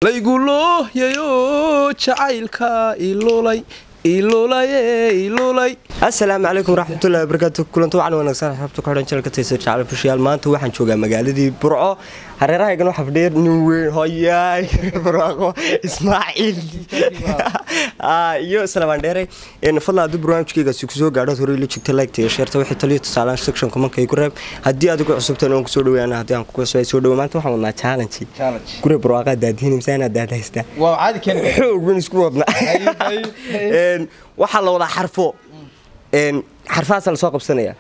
Laygu loohyayo jacaylka ilulay ilulaye ilulay. Asalaamu calaykum waraxmatullahi wabarakaatu. Kulanti wacan wanaagsan xabta ku xidhan channelka Taysir Jacayl Official. Maanta waxaan joogaa magaaladii Burco. Hareerahaygan waxaa fadhiya nin weyn, hoyaay, Barwaaqo Ismaaciil iyo Salmaan Dheere. Fadlan haddii barnaamijkaygaasi kusoo gaadho, horey la joogta, like iyo share, wixii taliyo tusaalaan section commentka ku reeb. Haddii aad ugu cusubtaan oon kusoo dhaweeyana, haddii aan kugu soo dhawo. Maanta waxaan wadnaa challenge guri Barwaaqa daadihin imsaana daadaysta waa caadi keen. Xoog ban isku wadnaa. Waxaa la wadaa xarfo, xarfahaasa lasoo qabsanaya.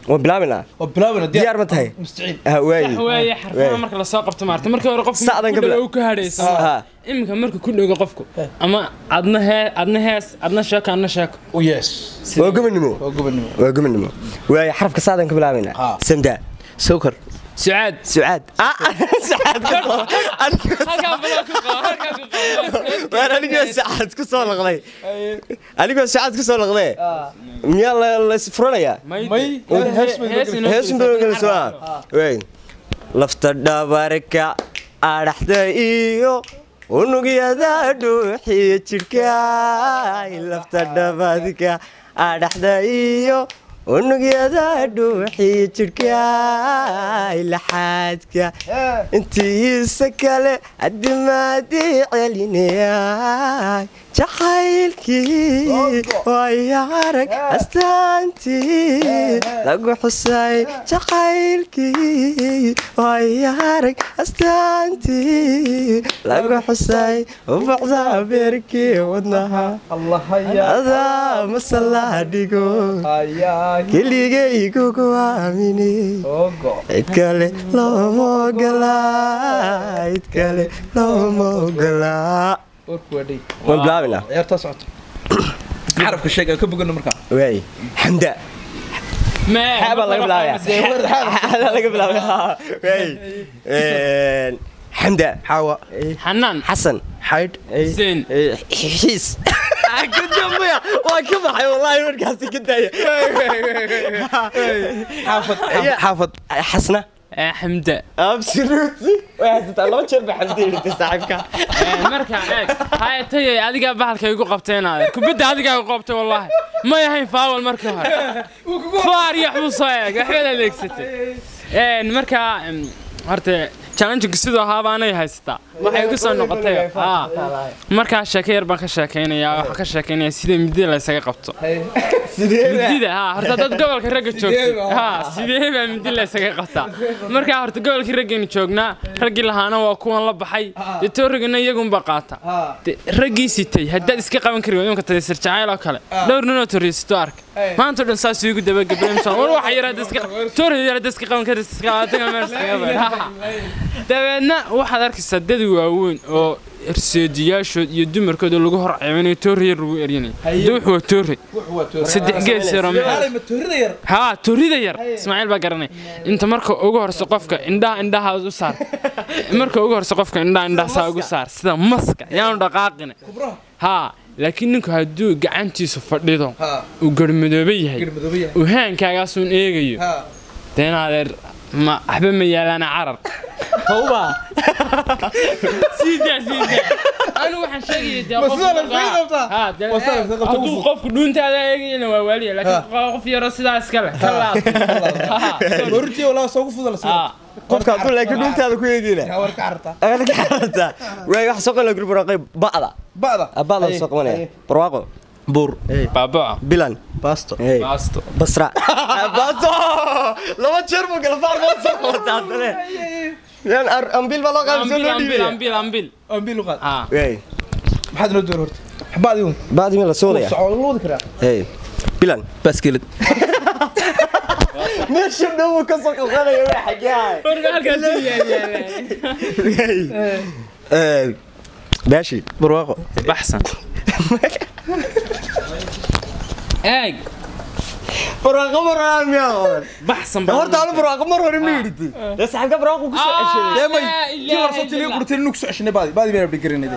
Waan bilaabinaa. Oo bilaabina. Diyaar ma tahay? Mustaciid. Waaye. Waaye, xarfaha marka la soo qabto, maarta markii hore qofku Sacdan ku ka bila- dhow ka hadhaysa. Iminka marka ku dhowga qofku ama adna hee, adna hees, adna sheeko, adna sheeko. Yes. Waa gobonimo. Waa gobonimo. Waa gobonimo. Waaye, xarafka sacdan ka bilaabaynaa. Samda. Sawkar. Sucaad. Sucaad. Sucaad ka soo halkaa baloo ku qabo, halkaa ku qabo. Waan anigoo Sucaad ku soo laqday, anigoo Sucaad ku soo laqday, miyaa la is furanayaa? May heesun baa gelaysa. Waay, lafta dhabarka, adhaxda iyo unugyada dhuuxiyo jidhka. Lafta dhabarka, adhaxda iyo unugyada dhuuxiyo jidhka, laxaadka intiisa kale adimaadii celinaya jacaylkii way arag astaantii lagu xusay, jacaylkii way arag astaantii lagu xusay, ubacda beerkii wadnaha adaa masalaa dhigo, keligaygugu aamini, cid kale looma ogolaa, cid kale looma ogolaa. Waan bilaabinaa. Ciyaartaa socoto, xarafka sheeg aan ka bogano markaa. Waay, Xamda. Mee baa laga bilaabaya, xaa laga bilaabaya. Waay, Xamda. Xaawa. Xanaan. Xasan. Xaydh. Xuseen. Xiis kadambaya waa ka baxay wallahi, markaasi ka daaya. Xaafad, xaafad. Xasna. Xamda. Absolutely, way haysataa. Laba jeer baa Xamda yidhi saaxiibka. Marka eeg, haya tayay, adigaa bahalka igu qabteenaade, kubadda adigaa igu qabtay. Wallaahi may ahayn faawal markii hore, faar iyo waxbuu soo eeg, waxbaad adeegsatay. Marka horta challenge sidoo ahaa baanay haysataa, waxay igu soo noqotay. Markaa sheeko yar baan ka sheekaynayaa. Waxaan ka sheekaynayaa sida midida la isaga qabto. Midida ha, horta dad gobolka ragga joogtay ha, sidee baa midi la isaga qabtaa? Markaa horta gobolkii raggaynu joognaa, raggii lahaana waa kuwan la baxay dee, toorigana iyagunbaa qaata. Dee, raggii sitay haddaad iska qaban kari weydo, imka Taysir Jacayl oo kale, dhowr ninoo toriysto arka maanta o dhan saas igu dabagabay. War waxa yar hadda iska toori yar hadda iska qaban kari, iska qaban meel iskaga bay. Dabeedna waxaad arkaysaa dad waaweyn oo herseediyaashood iyo dumarkooda lagu hor ceebinayo, toori yar lagu eryanayo. Dee wuxuu waa toori saddex gees yaroo meel. Toorida yar. Haa, toorida yar Ismaaciil baa garanay. Inta marka ugu horeyso qofka indhaha indhaha u saar, marka ugu horeyso qofka indhaha indhaha saa ugu saar sida maska, yaanu dhaqaaqina. Haa, laakiin ninku hadduu gacantiisu fadhido, uu garmadoobe yahay, uu haankaagaasuun eegayo, dee in adeer ma waxba ma yaalaana, carar. Tawba. Siidaa siidaa, anigu waxaan sheegaya dee Ma qof sidaa la iskaga qabtaa? Haa, dee Ma sidaa la iskaga qabtaa? Hadduu qofku dhuuntaada eegayana waa waaliya, laakiin qof yaroo sidaa iska leh ka laab. Runtii walaa soo ku fudal. Qofka hadduu laakiin dhuuntaada ku eegayna war ka carartaa. Ka carartaa. Waay, waxa soo qabanaya group Barwaaqo ba'da. Ba'da. Ba'da soo qabanaya Barwaaqo. Buur. Baabaa. Bilan. Baasto. Baasto. Basra. Baasto laba jeer buu kala faar baa soo qabataa haddana. Yaan ambil baa loo qaybsoo ambil loo ambil dhiibaya. Ambil, ambil. Ambil u qaad. Haa. Waay. Maxaad noo door horta ba'di un? Ba'di ma la soo wadaya? Soco loo wadi karaa. Hey, Bilan. Baaskilad. Meesha dhow uu ka soo qalqalaya waa xagee? Warka halkaas u yaalyaala. Baashi. Barwaaqo. Baxsan eeg. Barwaaqo mar hore miyaa qoran? Baxsan baa Horta anu Barwaaqo mar hore ma yidhi, dee saaxiibka Barwaaqo ku soo ceshaday. Dee may Laa tii ilaaha hore soo tiliyo illallah. qurtay inuu ku soo ceshanay baadi baadi bayna abdhigarinay.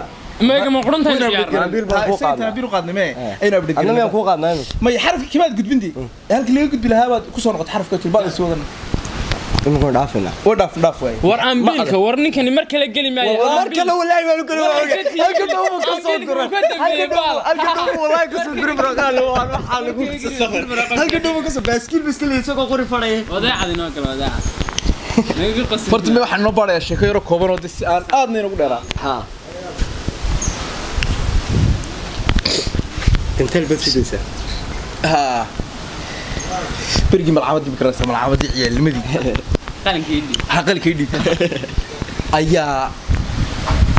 Mayga ma quruntahay ciyaar? Ambil baan kuu qaadnaa. Ambil u qaadnay mee ayna Adna abdhigarinay. miyaan kuu qaadnaa imika? May, xarafkii kimaad gudbintii halkii laga gudbi lahaa baad ku soo noqotay xarafka tir baad soo wadan. Imika dhaafina. Waa dhaaf dhaaf waay. War ambiilka, war ninkani mar kale geli maayo. Mar kale wallahi waan u geli waa halka dhow ka soo guray. Halka dhow wallahi ka soo guray baraqaan waa waxa lagu halka dhow ka soo baaskiil biskil isagoo qori fadhay. Wadaacad inoo kale wadaacad. Naga qasin. Horta me waxaan noo baarayaa sheeko yaro kooban oo si aan aadna inagu dheeraa. Ha. Intel bad sidaysa. Ha. Berigii malcamadii makaraysa malcamadii ciyaalnimadii. Qalinkii dhig. Ha qalinkii dhig. Ayaa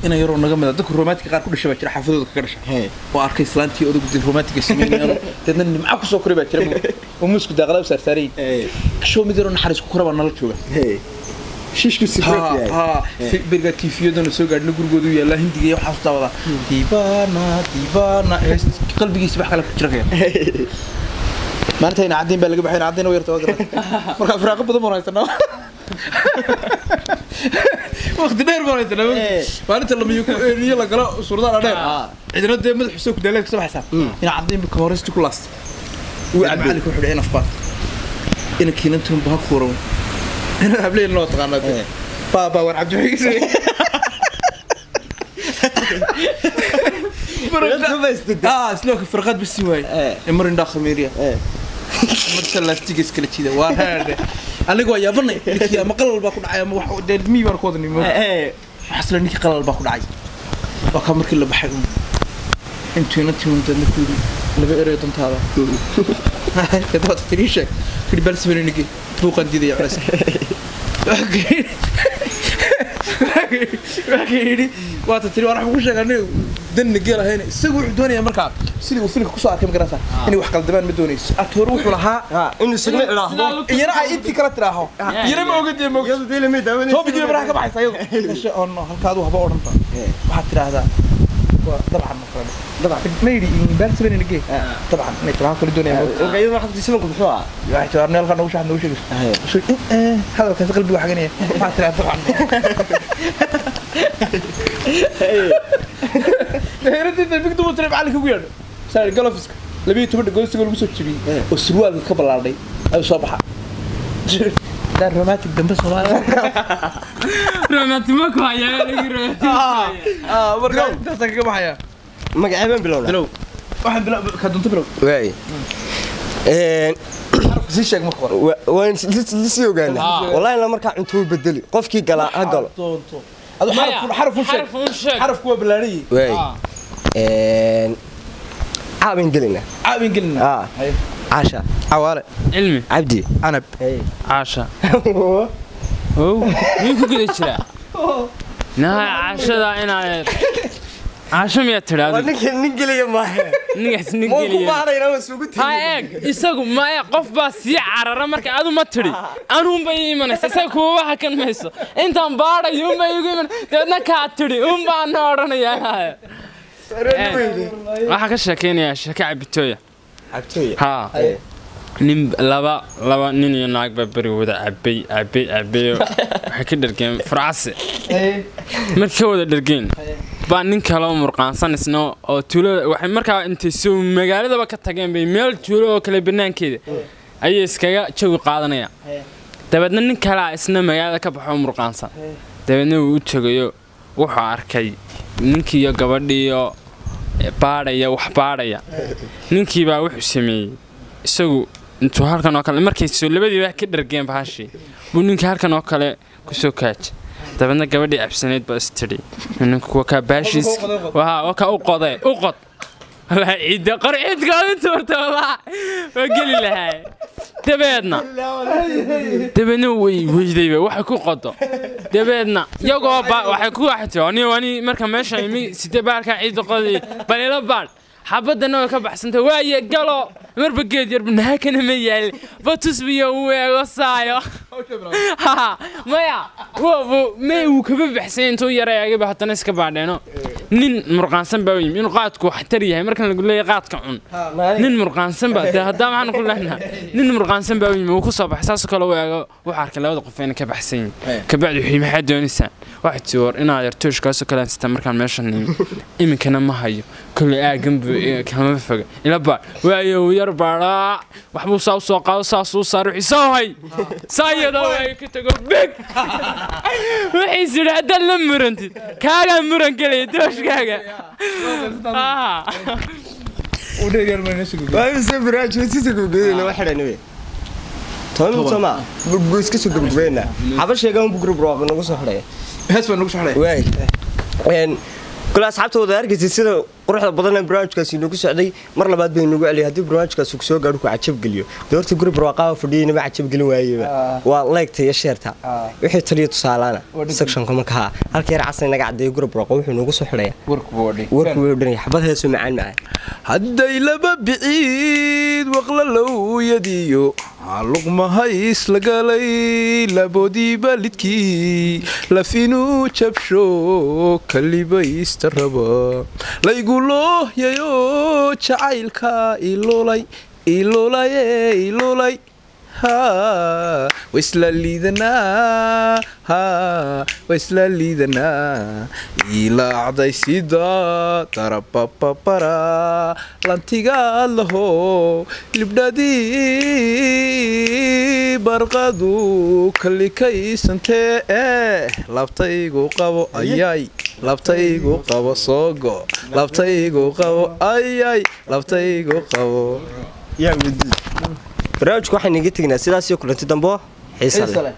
ina yaroo naga mid ah dadka romantiga qaar ku dhashay baa jira xaafadooda kaga dhashay. Oo arkay islaantii odaygu dee romantiga sameynayaan. Deedna nimco ku soo koray baa jira. Oo muusku daaqada u saarsaaray. Kashoo mid yaroo naxariis ku kora baa nala jooga. Shiishku si ha ha beriga TV-yadana soo gaadhna gurigoodu yaallaa hindiga iyo waxaas daawadaa. Diibaana diibaana qalbigiisa wax kale ku jira. Maanta ina caddeyn baa laga baxay ina caddeyn oo yarta waa garan. Marka firaaqo badan baan haysanaa. Waqti dheer baan haysanaa. Maalinta lamiyo ku eeniyo la galo suuradaha dheer. Cidina dee madaxu soo ku daalay ka soo baxaysaa. Ina caddeyn baa horeysta ku laastay. Wuu macalinku wuxuu dhigay nafbaad. Ina kiinantan baa ku waran. Ina hableen loo taqaanaa. Baa war cabdi wuxuu isla farqad bisi waay. Mar indha khamiiriya. Mar talaatiga iskala jiida waa raade. Anigu waa yaabanay ninkii ama qalal baa ku dhacay ama wax dee mii baan ku wadanay. Waxa isla ninkii qalal baa ku dhacay. Waa ka markii la baxay intuu inantii un dadna ku yidhi laba erey dantaada. Kadib waad tiri sheeg. Kidi bal sameeyay ninkii buuqan diidaya culays. Waxa yidhi waa tiri waan wax ku sheeganay dan geel ahayn isagu wuxuu doonayaa markaa sidii uu filmka ku soo arkay magarasa inay wax qaldabaan ma doonayso atoor wuxuu lahaa inuu signa ilaahdo iyana ay intii kala tiraaho iyana ma ogadii ma iyadu deelay ma daawanayso toobigii baraha ka baxaysa iyadu kashe oo no halkaadu haba odhanta waxaad tiraahdaa waa dabcan ma kala dabcan ma yidhi in bal sameeyay nige dabcan inay tiraahdo kala doonayaan iyadu waxa ku simanku muxuu ahaa waxay tiraahdaa halka nagu shaxad nagu sheegayso hadalkaas qalbigu xaganaya waxaad tiraahdaa dabcan Dheeradii bigdu uu tiray macallinka ugu yeedho. Saar galofiska 12 gool lagu soo jibiyay oo surwaalka ka balaadhay ayuu soo baxa. Daar romantic dambe Soomaaliya. Romantic ma ku hayaa lagu romantic. Marka intaas kaga baxaya. Magaceebaan bilowna. Bilow. Waxaan bilow ka dunta bilow. Waay. Xarafka sii sheeg marka hore. Waan sii ogaanaa. Wallahi la marka cunto bedeli. Qofkii gala ha galo. Doonto. Adu xaraf u sheeg. Xarafku waa balaariyay. Waay. Caawin gelina. Caawin gelina. Caasha. Cawaale. Cilmi. Cabdi. Canab. Caasha. Oo. Miyuu ku geli jiraa? Naa caashada inaad caasho miyaad tidhaahdo? Ninka nin geliya maaha. Ninkaas nin Waan ku geliya. baarayna waa isugu Ha tiri. eeg isagu maya qof baa sii carara marka adu ma tidhi anuunba ii imanaysa isaga kuwa waxa kan mayso intaan baadhayo unba iigu iman dabeedna kaa tidhi unbaa na odhanayaa. Waxaan ka sheekeynayaa sheeko cabitooya. Cabtooya. Ha. Nin laba nin iyo naag baa beri wada cabay cabay cabayo waxay ka dhergeen farcase. Markay ka wada dhergeen baa nin kale oo murqaansan isna oo tuulada waxay markaa intay soo magaaladaba ka tageen bay meel tuulo oo kale banaankeeda ayay iskaga jawi qaadanayaan. Dabeedna nin kale isna magaalada ka baxo oo murqaansan. Dabeedna wuu u tegayo wuxuu arkay ninkii iyo gabadhii iyo baadhaya wax baadhaya. Ninkii baa wuxuu sameeyey isagu intuu halkan oo kale markay soo labadiiba ka dhargeen bahashii buu ninkii halkan oo kale ku soo kaajay. Dabeedna gabadhii cabsaneyd baa is tidhi ninku waa kaa baashiis waa kaa u qoday u qod wallaahi ciidda qor ciidka u tuurta wallaahi waa geli lahaa. Dabeedna way weydayba waxay ku qodo. Dabeedna iyagoo waxay ku waxay ani ani marka meesha imi sidee baalka ciidda qoday bal ila baal xabadana way ka baxsantay waaye galo marba geed yar naakana ma yaal batus biyo uu eego saayo. Maya may uu kaba baxsay intuu yara eegayba haddana iska baadheeno. Nin murqaansan baa u yimi inuu qaadku waxtar yahay markan lagu leeyahay qaadka cun. Nin murqaansan baa dee haddaa maxaan ku leenahay nin murqaansan baa u yimi wuu ku soo baxay saasoo kale u eego wuxuu arkay labada qof inay ka baxsan yihiin. Kabacdi wuxuu yimi maxaad doonaysaan? Waxay tii war inaad yar tooshkaasoo kale aan sitaa markaan meeshan nimi iminkana ma hayo kolley aaggan buu kama foga ila baar waayo uu yar baaraa waxbuu saa u soo qaado saasuu saar wixii soo hay saa iyadoo waayo ka tago beg wixiis yidhi haddaad la murantid kaagaa muran gelaya tooshkaaga. Uu dheer ma inoo soo Waa imisa barnaamij iska soo gabagabeynaa waa xidhanay. 10 soma buu iska soo gabagabeynaa. Xabasheegan buu group rock nagu soo xidhay. Hees baa nagu soo xidhay. Waay. Kula asxaabta wada arkaysa sida quruxda badan ee barnaamijkaasi inoogu socday mar labaad bay inoogu celiyay haddii barnaamijkaasi ku soo gaadho ku cajab geliyo. Doorta group rock fadhiyayna ma cajab gelin waayeyba. Waa like-ta iyo share-ta. Wixii taliyo tusaalaana section kuma ka halka yar casna naga cadeeyo group rock wuxuu noogu soo xidhaya. Warku buu dhay. Warku wuu dhanyahay xabad heeso macaan macaan. Hadday laba biciid waqlalow yadiyo luqmahays lagalay laboodiiba lidkii lafinuu jabsho kalibaysta raba laygu loohyayo jacaylka ilolay ilolaye ilolay waisla liidanaa waisla liidanaa ilaacday sida darabababara lantigaad laho libdhadii barqadu kalikaysantee labtaygu qabo ayay labtaygu qabo soogo labtaygu qabo ayay labtaygu qabo. Yaa wadi. Barnaamijku waxaan inaga tegnaa sidaas iyo kulanti dambo xiisa leh.